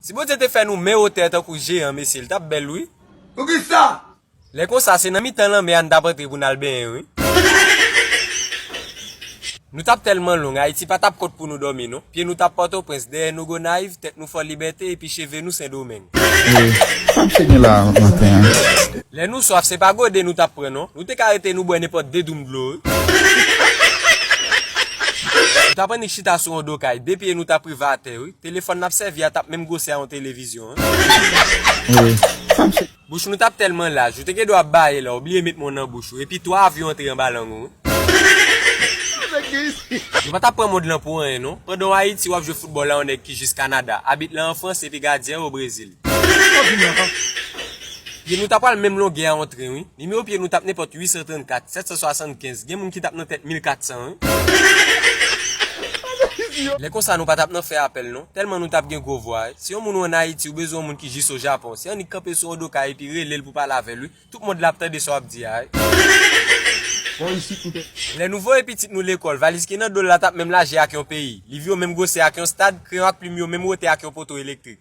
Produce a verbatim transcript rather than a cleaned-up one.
Si Bondye te fè nou men wotè tankou jeyan, mesye, li t ap bèl, wi. Poukisa? Lè konsa, se nan mitan lanmè a n t ap antre pou n al benyen, wi. Nou t ap tèlman long, Ayiti pa t ap kont pou nou dòmi, non. Pye nou t ap Pòtoprens, dèyè nou Gonayiv, tèt nou Fò Libète, epi cheve nou Sendomeng. Sa m se gen la maten an? Lè nou swaf, se pa gode nou t ap pran, non. Nou te ka rete nou bwè nenpòt de doum dlo, wi. Nou t ap annik chita sou yon do kay, de pye nou t ap rive atè, wi. Telefòn n ap sèvi a t ap menm gwosè a yon televizyon, wi. Wi. Sa m se Bouch nou t ap tèlman laj, ou te gen dwa ap baye la, ou bliye met men w nan bouch ou, epi twa avyon antre anba lang ou, wi. Nou pa t ap pran mond lan pou anyen, non. Pandan w Ayiti, w ap jwe foutbòl a yon nèg ki jis Kanada, abit la an Frans, epi gadyen an o Brezil. Pye nou ta pral menm longè a yon tren, wi. Nimewo pye nou t ap nenpòt uit san trannkat, sèt san swasannkenz, gen moun ki t ap nan tèt mil katsan, wi. Lè konsa, nou pa t ap nan fè apèl, non. Tèlman nou t ap gen gwo vwa, wi. Si yon moun ou ann Ayiti, ou bezwen yon moun ki jis o Japon, se annik kanpe sou yon do kay epi rele l pou pale avè l, wi. Tout mond la ap tande sa w ap di a, wi. Lè nou voye pitit nou lekòl, valiz ki nan do l la t ap menm lajè ak yon peyi. Liv yo menm gwosè ak yon stad, kreyon ak plim yo menm wotè ak yon poto elektrik.